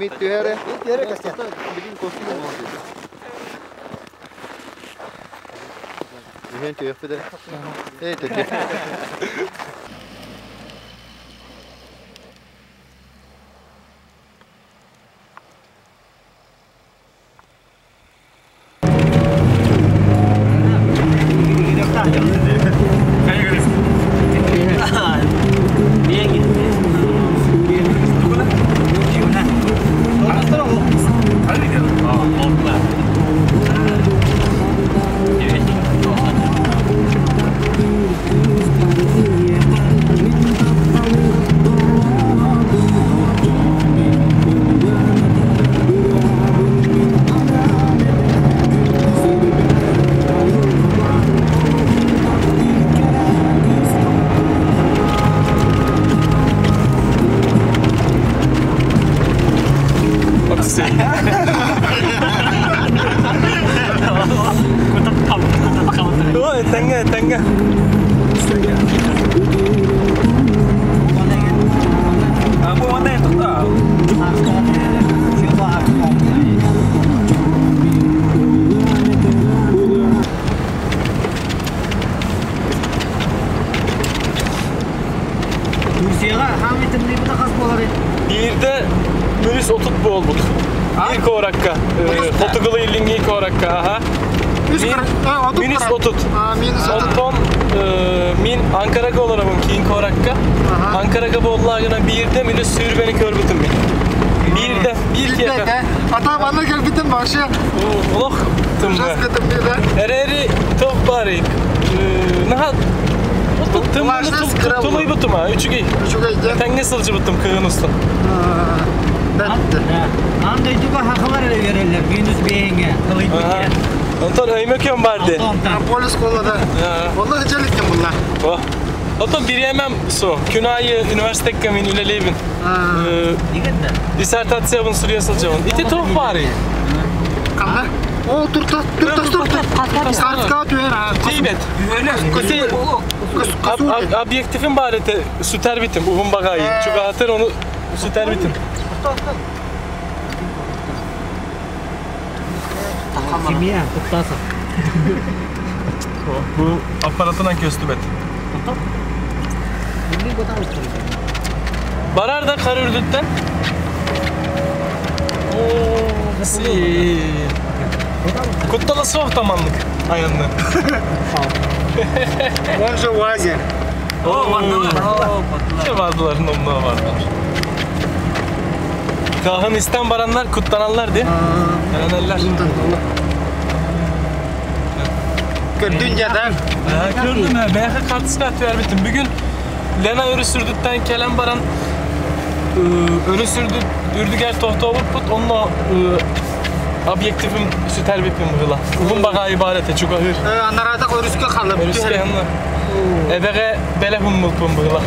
Мит түһэрэ. Түһэн түһүөхпүт эрэ. Эй, төтө. Ой, тэҥҥэ, тэҥҥэ. Турцияҕа хаамай тымныйбыта хас буоларый? Биирдэ минус 30 буолбут. Биир куоракка. Хотугулуу Илиҥҥи куоракка. Аха. Минус 30. Оттон мин Анкарага олоробун киин куоракка. Анкарага буоллаҕына биирдэ минус сүүрбэни көрбүтүм мин. Биирдэ, биир киэхэ. Ата манна кэлбитим вообще. Олох тымныы. Эрээри туох баарый? Наһаа тымныны тулуйбутум а, үчүгэй. Үчүгэй дьэ. Тэҥҥэ сылдьыбытым кыһын устун. Аан дойдуга хахалар эрэ үөрэллэр минус биэһиҥҥэ кылыйбыт диэн. Онтон Өймөкөн бар дии. Полис коллада. Онно сылдьалыккын булла. Оттон бириэмэм со. Күн аайы университекка мин үлэлиибин. Диссертациябын суруйа сылдьабын. Ити туох баарый? Ханна? О, турта, турта, турта. Сарска түһэр аа. Тиийбэт. Ити объективим баар этэ сүтэрбитим уһун баҕайы. Чугаһатыр ону сүтэрбитим. Семья, Куттасов. Бу аппаратынан көстүбэт. Барар да хар үрдүттэн. Оо, Куттала суох таманнык айанны. Он же УАЗе. О, бардылар. Бардылар, номнуо бардылар. Каһын истэн бараннар куттаналлар ди. Эрэнэллэр. Көрдүн дьадан. Көрдүм, бэйэхэ карточка түһэрбитим. Бүгүн Лена өрүс үрдүттэн кэлэн баран өрүс үрдүгэр тохтообуппут, онно объективим сүтэрбиппин быһыла. Уһун баҕайы баар этэ, чугаһыыр. Анараатах өрүскэ халып. Өрүскэ ханна. Эбэҕэ бэлэх уммуппун быһыла.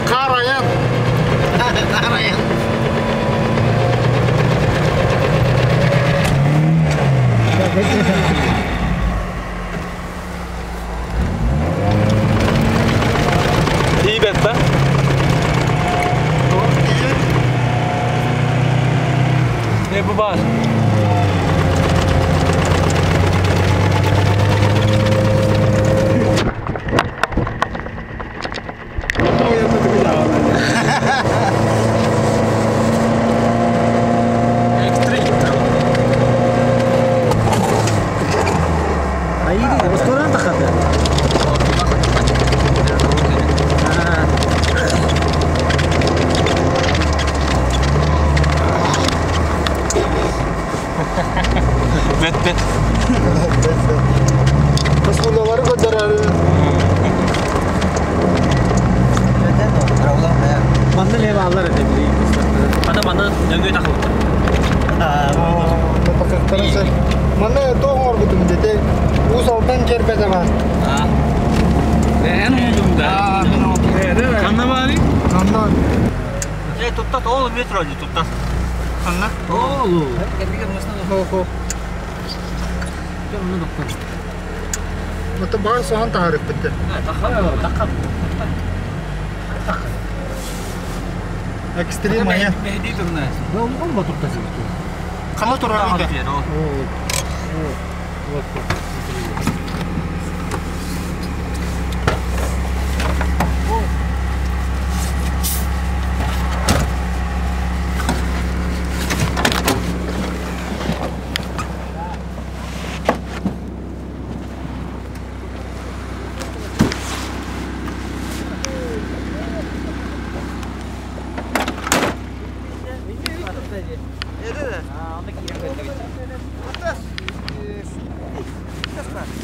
Караян. Караян. Тиийбэт да? Не бу баар. Elektrik. Бэт бэт. Космонавтары көрдөрөр. Манна левалар этэ Ата манна нөҥүө тахылта. Манна тоҕ оҥорбутум дете. Уус Алдан кэрбэтэ бар. Эн Ханна баарый? Анна. Э, туттас, ол метро дии туттас. Ханна? Ол. Ото баар соһон таһаарыппыт дэ. Экстрим айа. Хана турар ите.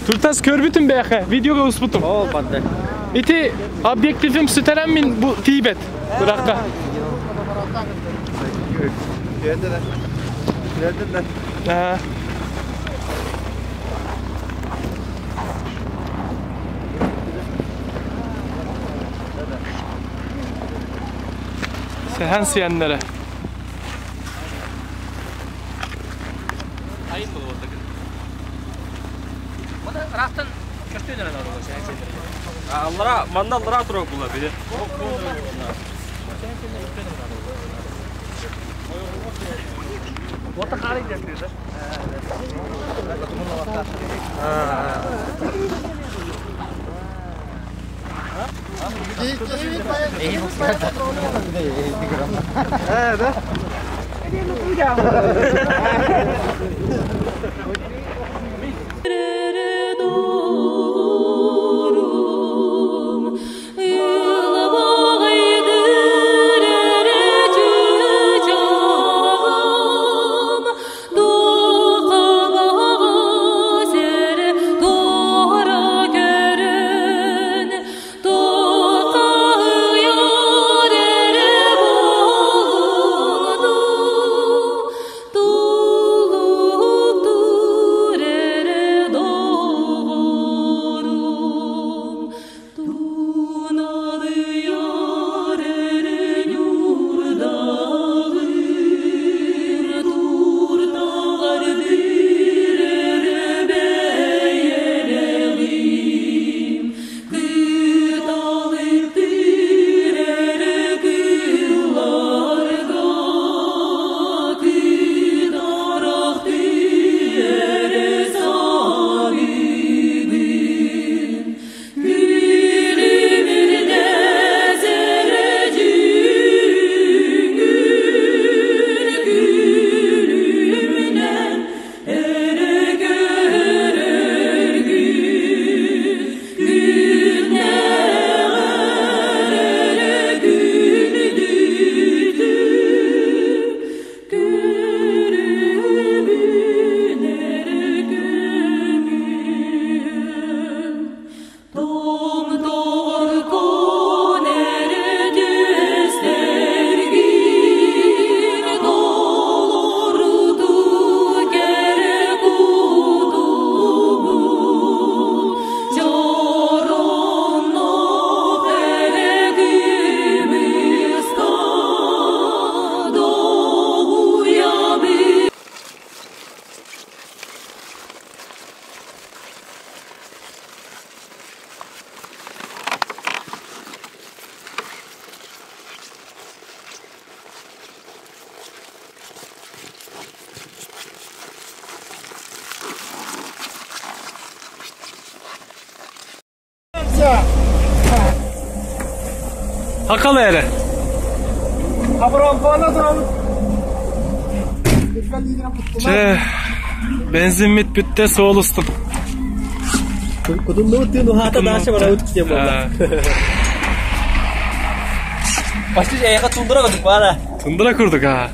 Туртас көрбүтүм бэйэхэ, видеоға успутум. Ол барды. Ити объективим сүтэрэн мин бу тиийбэт бырахха. Аа. Сэһэн сиэннэрэ. Айын болуотагын. Мана ыраахтан көстүөн эрэ наада сэһэн сиэннэрэ. Аллара, манна аллара турар була били. Уота хаары диэн да. Хакала эрэ. Чэ, бензиммит бүттэ суол устун. Кутуннубут тыын уһаата даша барабыт диэн буолла. Почти эйиэхэ тундра курдук баара. Тундра курдук аа.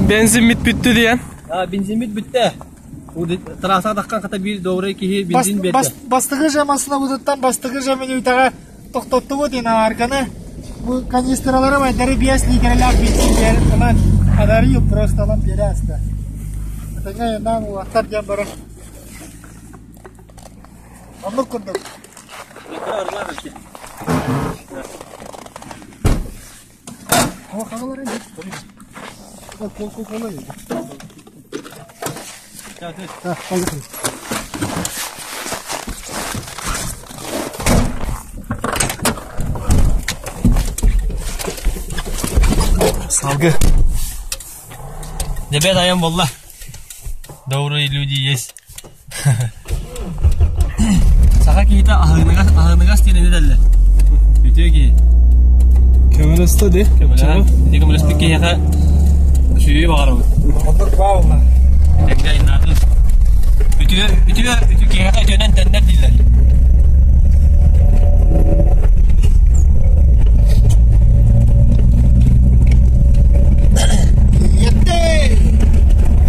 Бензиммит бүттэ диэн. Бензиммит бүттэ. Трасса таххан хата биир добрый киһи бензин биэрдэ. Бастакы же массыынабытыттан бастакы же мүнүүтэҕэ тохтоттубут иномарканы. Бу канистралары байдары 5 литрэлээх бензин биэр ылан подарил просто ылан биэрэ аста. Этэҥҥэ айаннаан уолаттар диэн баран оннук курдук. Салгы. Дебет айан болла. Добрые люди есть. Саха киһитэ аһыыныгас аһыыныгас диэн этэллэр. Үтүө киһи. Көмөлөстө ди. Көмөлөһөн. Ити көмөлөспүт киһиэхэ үчүгэйи баҕарабыт. Оннук баалла. Тэҥҥэ айаннаатын. Үтүө үтүө үтүө киһиэхэ үтүөнэн төннөр дииллэр. Yetti!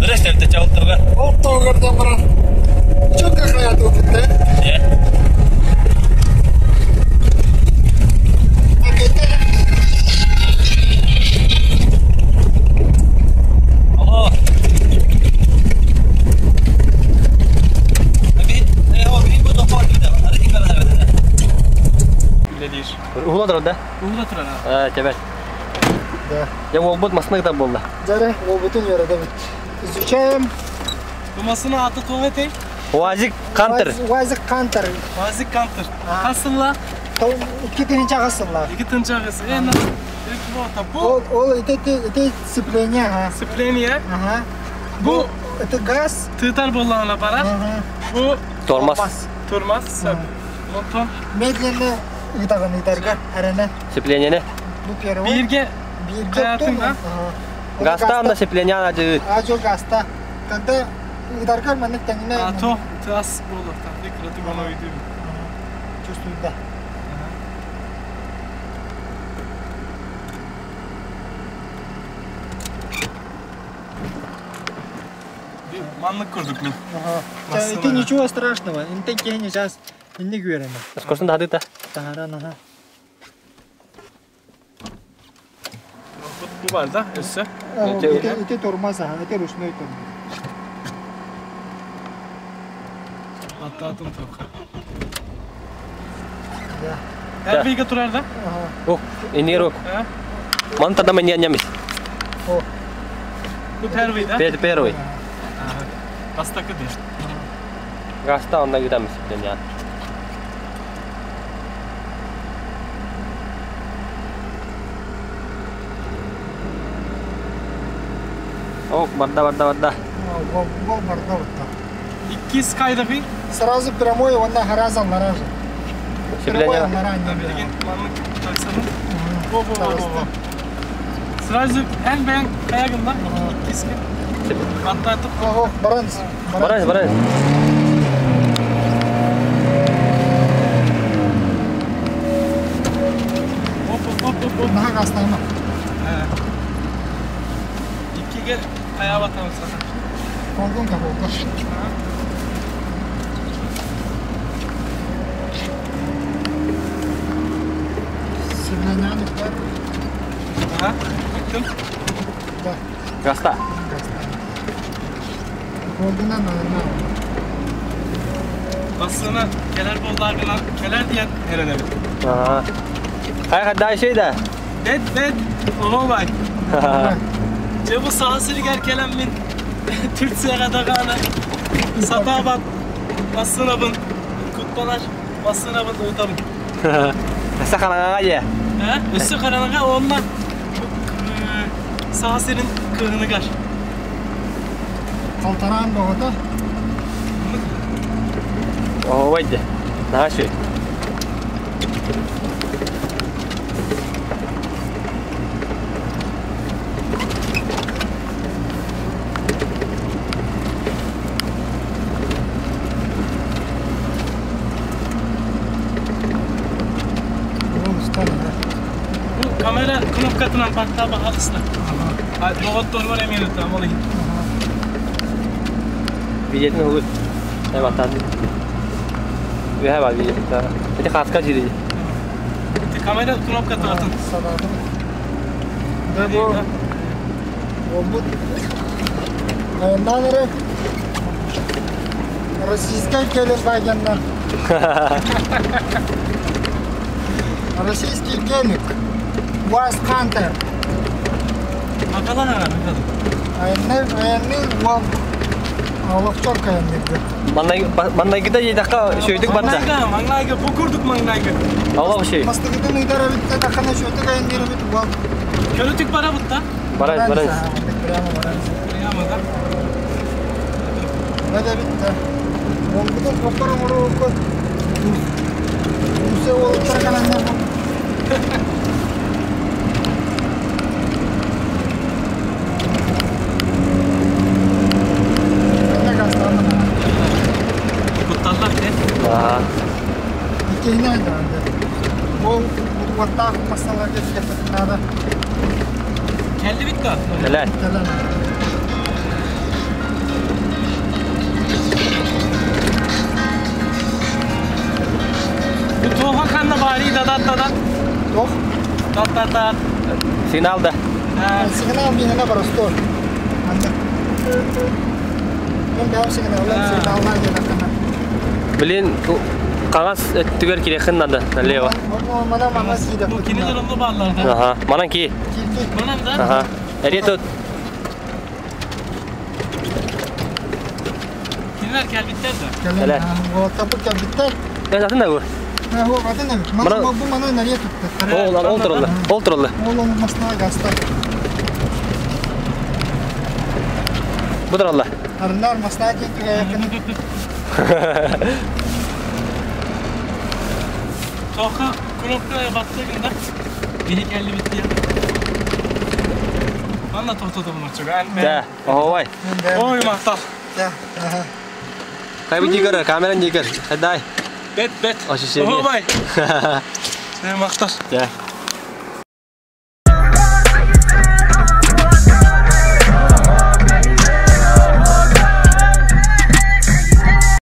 Ырыс төртө чаҕылтыга. Ол тоҕордон баран. Чөкө хаятı bitti. Дьэ. Алло. Үлэлиир. Уһула турар да? Уһула турар а. Тэбэр. Да. Дьэ уолбут масына кытар буолла. Дьэ, уолбутун үөрэтэбит. Изучаем. Бу масына аты туох этэй? УАЗик Кантер. УАЗик Кантер. УАЗик Кантер. Хас сылла? 2 тыһыынча аҕыс сылла. 2 тыһыынча аҕыс. Э, Бу Ол, ол это, это сцепление, ага. Сцепление. Ага. Бу Это газ. тыытар буоллаҕына барар. Ага. Бу Тормоз. турмас. Сөп. Онтон Медленно ыытаҕын ыытарга арена. Сцеплениене. Бу первый. бииргэ Бииргэ Хаятын, оттон, а? ага. Газтаан да сцепление аадьы. Ажо газта. Когда ыытаргар маннык тэҥинэ А то тыас буолуохтаах. Кыратык ону өйдүүбүн. чувствую, да. Bir маннык курдук мин. Ага. Массыына. Это ничего страшного. Интен киһини сейчас инник үөрэнэ. Скоростун да хадыта. Таһаран, ага. Бу, бу бар да өссө. Это, это тормоз, ага, это ручной тормоз. Аттаатын тоққа. Да. Her bilgi турар да? Ага. О, инер Ha? Ман тогда мы не нямис. О, Bu первый да? Это первый. Бастакы дии. Газта онна гидам сцепление. О, барда, барда, барда. гол, гол барда вот так. Иккис кайдагый. Сразу прямой, он на разом на Прямой Сцепление. он на ранее. Билигин маннык таксанын. Бу бу бу бу. Сразу эн бэйэҥ хайагында иккиске баттатып Ого, баранс. Баран, баран. Оп оп оп оп оп. На гастама. Иккиге хая батамыз сата. Колгун ка колгун. Сцепление бар. Ага. Баттым. Да. Газта. Колгунан наверное. Басына келер болларгына келер диэн эрэнэбит. Ага. Хай хай şey да. Бет бет оҕо бай. Дьэ бу саха сиригэр кэлэммин Турцияҕа даҕаны сатаабат массыынабын куттанар массыынабын ыытабын. Өссө хараҥаҕа дьэ. Э? Өссө хараҥаҕа уонна саха сирин кыһыныгар. Халтараан боҕото. О, войди. Наши. Ол устан, да. Бу камера кнопкатынан баттаба алысна. Доҕотторбор эмиэ ыытам ол иһин. Видеотын угут. Э, баттан. Үһэ бар видео. Это хаска жири. Ити камера кнопката атын. Санадым. Да бу Олбут. Айаннаан эрэ российскай кэлэр багеннар. Российский гелик. УАЗ Хантер. Акалан ара, Айанныр, айанныр уол олохчок айаннырды. Маннайгыда едаққа шөйдік батта. Маңнайга, маңнайга, бу курдук маңнайга. Аллах шөй. Мастыгытын ыйдар эбит, тахана шөйдік айанныр эбит уол. Көрөтүк бара бутта. Барайыз, барайыз. Прямо барайыз. Прямо да. Бада битте. Онгутун коппар оҥоруукку Усе уолуттар кэлэннэр бу. Манна газтаан Кутталлар те. Аха. Иккиһинэ айдаан Ол уоттаах массаларга кэппэтин наада. Келди битти. Кэлэн. Кэлэн. Bu Tuğha kanna bari dadat dadat. Тох. Dat dat dat. Сигнал да. Ha. Сигнал биһинэ боростуой. Анна. Мен бэйэм сигналлаан сигналлаан диэтэххинэ. Блин, қағаз түгер керехин надо, налево. Мана мана сиидэ. Bu kini durumlu bağlarda. Аха. Манан ки. Кирки. Manam da. Аха. Әре тут. Kiniler kelbitler de. Кэлэн. Уолаттарбыт кэлбиттэр. Э, атын да бу. Оо, атын эбит. Мана бу мана нария туттар. Ол, ол туралла. Ол туралла. Ол ол масна гаста. Бу туралла. Арынар масна диэн түгэйэккин. Tuğha knopkaya bastığı günde beni keldi bitti ya. Bana tohtotum çok. Да. Ой. Oy mahtal. Кай бу дигер, камеран дигер. Хадай. Bet bet. Ошо Oy. Ne mahtal. Да.